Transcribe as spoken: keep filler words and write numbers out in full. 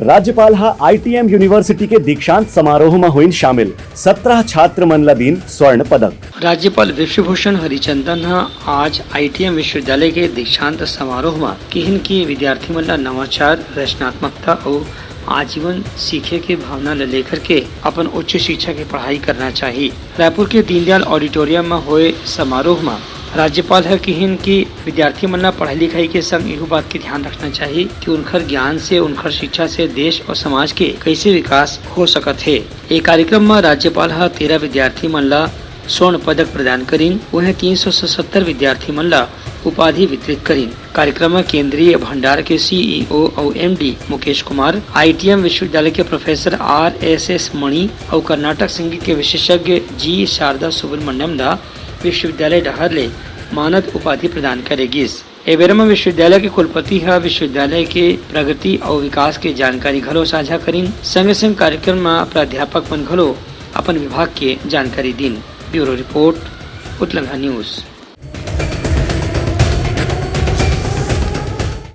राज्यपाल ह ITM university के दीक्षांत समारोह म होइन शामिल, सत्रह छात्र मन ल दीन स्वर्ण पदक। राज्यपाल विश्वभूषण हरिचंदन ह आज आईटीएम विश्वविद्यालय के दीक्षांत समारोह म किहिन कि विद्यार्थी मन ल नवाचार, रचनात्मकता अउ आजीवन सीखे के भावना ल लेकर के अपन उच्च शिक्षा के पढ़ाई करना चाहिए। रायपुर के दीनदयाल ऑडिटोरियम म होए समारोह म राज्यपाल ह किहिन कि विद्यार्थी मन ल पढ़ाई लिखाई के संग इहू बात के ध्यान रखना चाहिए कि उनखर ज्ञान से, उनखर शिक्षा से देश और समाज के कैसे विकास हो सकत हे। ए कार्यक्रम म राज्यपाल ह तेरह विद्यार्थी मन ल स्वर्ण पदक प्रदान करिन, उहें तीन सौ सतहत्तर विद्यार्थी मन ल उपाधि वितरित करिन। कार्यक्रम म केंद्रीय भंडार के सीईओ अउ एमडी मुकेश कुमार, आईटीएम विश्वविद्यालय के प्रोफेसर आरएसएस मणि अउ कर्नाटक संगीत के विशेषज्ञ जी शारदा सुब्रमण्यम ल विश्वविद्यालय डहार ले मानद उपाधि प्रदान करे गिस। ए बेरा म विश्वविद्यालय के कुलपति ह विश्वविद्यालय के प्रगति अउ विकास के जानकारी घलो साझा करिन। संगे संग कार्यक्रम म प्राध्यापक मन घलो अपन विभाग के जानकारी दीन। Bureau report, Utlangha news.